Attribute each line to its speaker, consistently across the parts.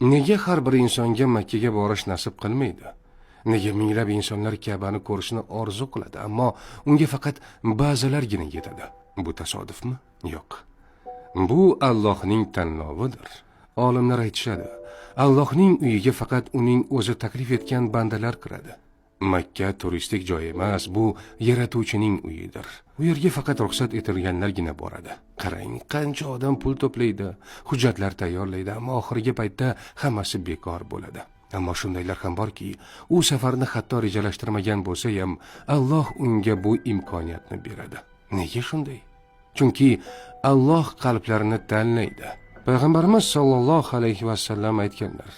Speaker 1: Nega har bir insonga Makkaga borish nasib qilmaydi? Nega minglab insonlar Ka'bani ko'rishni orzu qiladi, ammo unga faqat ba'zilargina yetadi? Bu tasodifmi? Yo'q. Bu Allohning tanlovidir. Olimlar aytishadi, Allohning uyiga faqat uning o'zi taklif etgan bandalar kiradi. Makka turistik joy emas, bu yaratuvchining uyidir. U yerga faqat ruxsat etilganlargina boradi. Qarang, qancha odam pul to'playdi, hujjatlar tayyorlaydi, ammo oxirgi paytda hammasi bekor bo'ladi. Ammo shundaylar ham borki, u safarni hatto rejalashtirmagan bo'lsa ham, Alloh unga bu imkoniyatni beradi. Nega shunday? Chunki Alloh qalblarni tanlaydi. Payg'ambarimiz sollallohu alayhi vasallam aytganlar: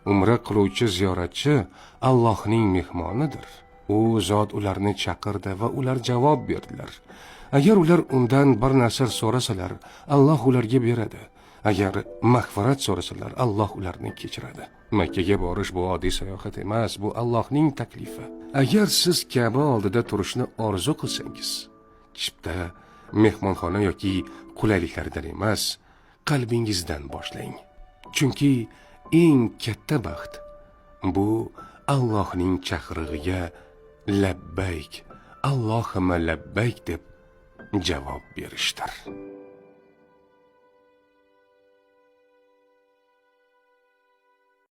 Speaker 1: Umra qiluvchi ziyoratchi Allohning mehmonidir. U zot ularni chaqirdi va ular javob berdilar. Agar ular undan bir narsa so'rasalar, Alloh ularga beradi. Agar mag'firat so'rasalar, Alloh ularni kechiradi. Makkaga borish bu oddiy sayohat emas, bu Allohning taklifi. Agar siz Ka'ba oldida turishni orzu qilsangiz, chipta, mehmonxona yoki qulayliklardan emas, qalbingizdan boshlang. Chunki eng katta baxt bu Allohning chaqirig'iga labbayk, Allohimma labbayk deb javob berishdir.